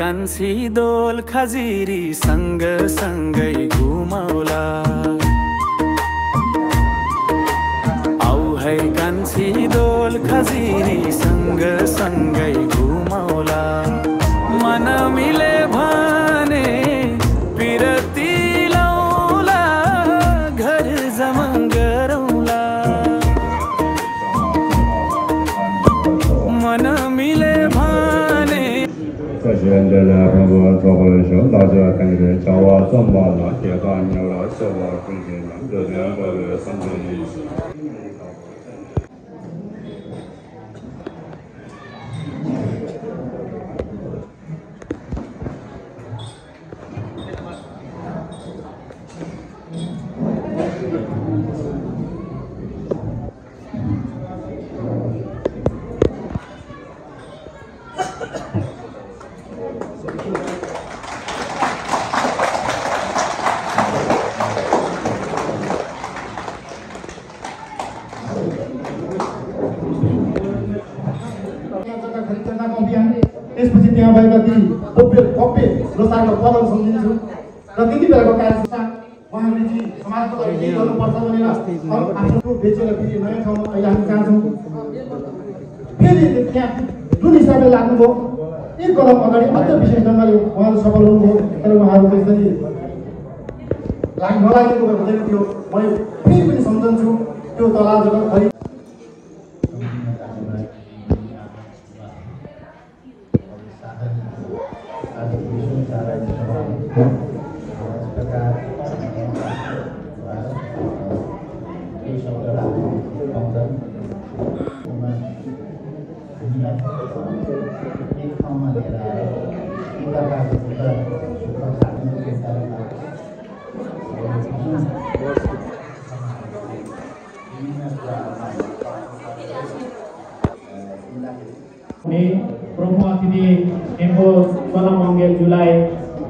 कान्छी दोल खजिरी सँग सँगै घुमौला आउ है कान्छी दोल खजिरी सँग सँगै घुमौला मन मिले भने पिरती लौला घर जमा गरौला मन मिले भने 这些人呢，如果做好的时候，大家感觉叫我转吧了，别个牛了，小我更新了，这两个三个意思。त्यसपछि त्यहाँ भएका ती भव्य लोसारको कदर सम्झिन्छु र त्यति बेलाको कार्यक्रम उहाँले चाहिँ समाजको लागि के गर्नुपर्छ भनेर आफ्नो बेचेर फेरि नयाँ ठाउँमा अहिले हामी जान्छौँ फेरि त्यहाँ जुन हिसाबले लाग्नुभयो एक कदम अगाडि अझ विशेष ढङ्गले उहाँहरू सफल हुनुभयो तर उहाँहरू त्यसरी नलागेको भए हुँदैन थियो म फेरि पनि सम्झन्छु त्यो तलाजको खरि प्रमुख अतिथि एम्बो सोनाम मङ्गेलज्यूलाई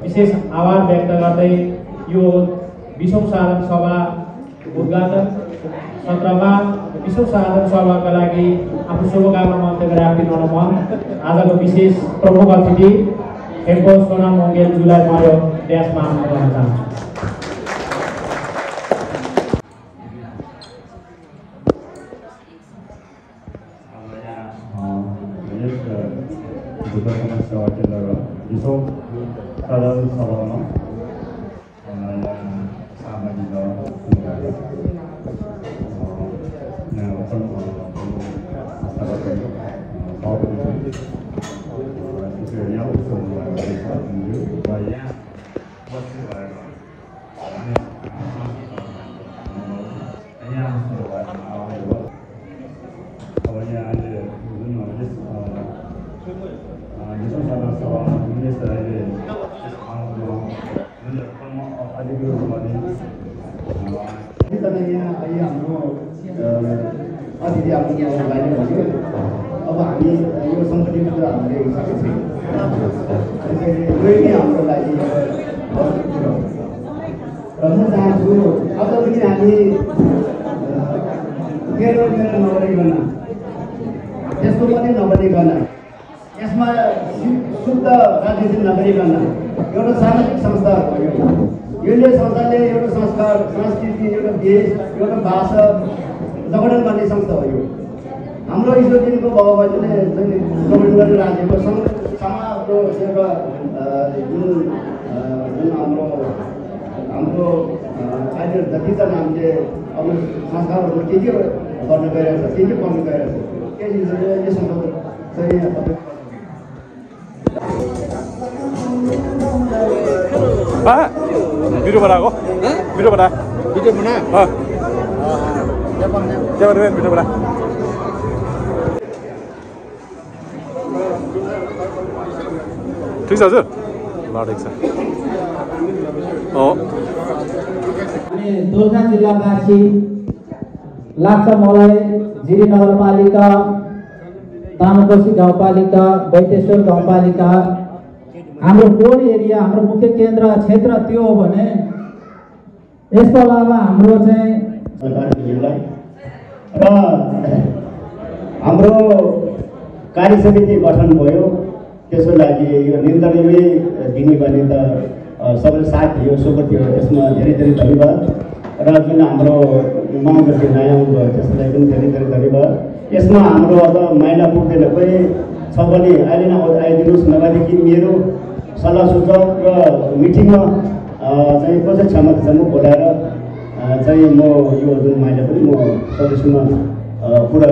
विशेष आभार व्यक्त गर्दै यो 20औं साधारण सभा उद्घाटन सत्रमा 20औं साधारण सभाका लागि आफ्नो शुभकामना मन्तव्य राखिदिनु मन आजको विशेष प्रमुख अतिथि एम्बो सोनाम मङ्गेलज्यूलाई म यो ड्यासमा आमन्त्रण गर्न चाहन्छु। 사전 사과는 사마지가 어떤 사과들도 사업들이 그래야 우선 와야 what's अतिथि आउनुभयो अब हामी यो सम्पत्तिको कुरा हामीले सकेको छैन त्यसैले हाम्रो लागि र म चाहन्छु अझ पनि हामी मेरो नगरिकन त्यसको पनि नगरिकन यसमा शुद्ध राजनीति नगरिकन एउटा सामाजिक संस्था भयो यो संस्थाले एउटा संस्कार संस्कृति एउटा देश एउटा भाषा जगडन गर्ने संस्था हो यो हाम्रो ईश्वरजीको बाबुबाजेले जगडन गरेर राखेको समाजको एउटा जुन हाम्रो अहिले जति त हामीले अब संस्कारहरू के गर्न गइरहेछ के पढ्नु गइरहेछ के यो सम्बन्ध चाहिँ वीडियो बनाएको वीडियो बना वीडियो बना ठिक छ हजुर ल ठिक छ अनि दोलखा जिल्लावासी लाग्छ मलाई जिरी नगरपालिका तामाकोशी गाउँपालिका बैतेश्वर गाउँपालिका हाम्रो कोड एरिया हाम्रो मुख्य केन्द्र क्षेत्र त्यो हो भने यसको अलावा हाम्रो चाहिँ हाम्रो कार्य समिति गठन भयो त्यसको लागि यो निर्णयमै दिने भने त सबैले साथ दियो सपोर्ट दियो, त्यसमा धेरै धेरै धन्यवाद। र जुन हाम्रो माओवादी नयाँ आउनुभयो त्यसलाई पनि धेरै धेरै धन्यवाद। यसमा हाम्रो अब माइला पुग्दैन कोही छ भने अहिले नै आइदिनुहोस्, नभएदेखि मेरो सल्लाह सुझाव र मिटिङमा चाहिँ को चाहिँ क्षमता छ म बोलाएर चाहिँ म यो जुन माइला पनि म सदस्यमा पुरा